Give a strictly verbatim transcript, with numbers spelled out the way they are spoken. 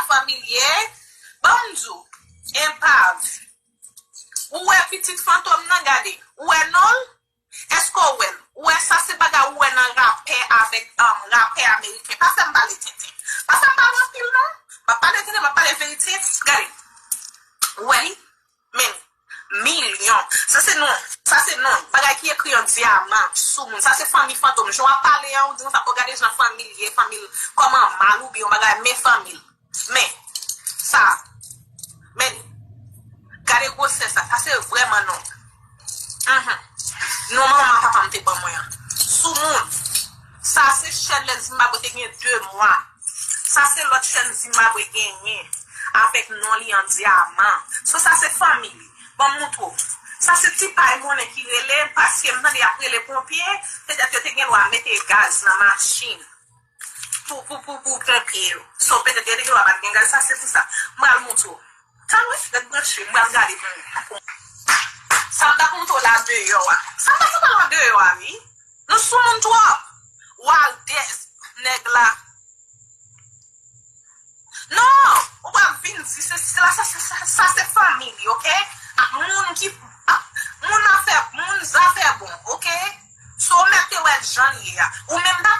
Fanmilye, ban m di w, enpav. Ou wè pitit Fantom nan, gade. Ou wè non l? Èske w wè l? Ou wè sa se bagay ou wè nan rapè avèk um, rapè ameriken. Pa fè m pale tenten. Pa fè m pale anpil non. M ap pale tenten, m ap pale verite. Gade. Ou wè li? Men milyon. Sa se non. Sa se non. Bagay ki ekri an dyaman sou moun. Sa se fanmi Fantom. Jan w ap pale an, ou di konsa, o gade jan fanmi l ye, fanmi l kòman mal oubyen yon bagay, men fanmi l. Men sa. Men gade gwosè sa. Sa se vrèman non. Mhm. Non manman papa m te ban mwen an. Sou moun. Sa se chèn lè Zimbabwe te gen de mwa. Sa se lòt chèn Zimbabwe genyen avèk non li an dyaman. So sa se fanmi li. Ban m montre w. Sa se ti pay monnen ki rele, paske m tande y ap rele ponpye, petèt yo te gen dwa mete gaz nan machin pou, pou, pou, pou ponpye yo. So petèt yo te gen dwa pa t gen gaz, sa se pou sa. M pral montre w. Tann wi, ret branche, m pral gade pou, pou. Sa m t ap montre w la deyò a. Sa m t ap montre w la deyò a, wi. Nou sou moun twòp. Waldès, nèg la. Non, ou pa vin di se, se la, sa, sa, sa, sa se fanmi li, oke? Ak moun ki, ak moun afè, moun zafè bon, oke? So w mèt te wè l jan l ye a. Ou menm pa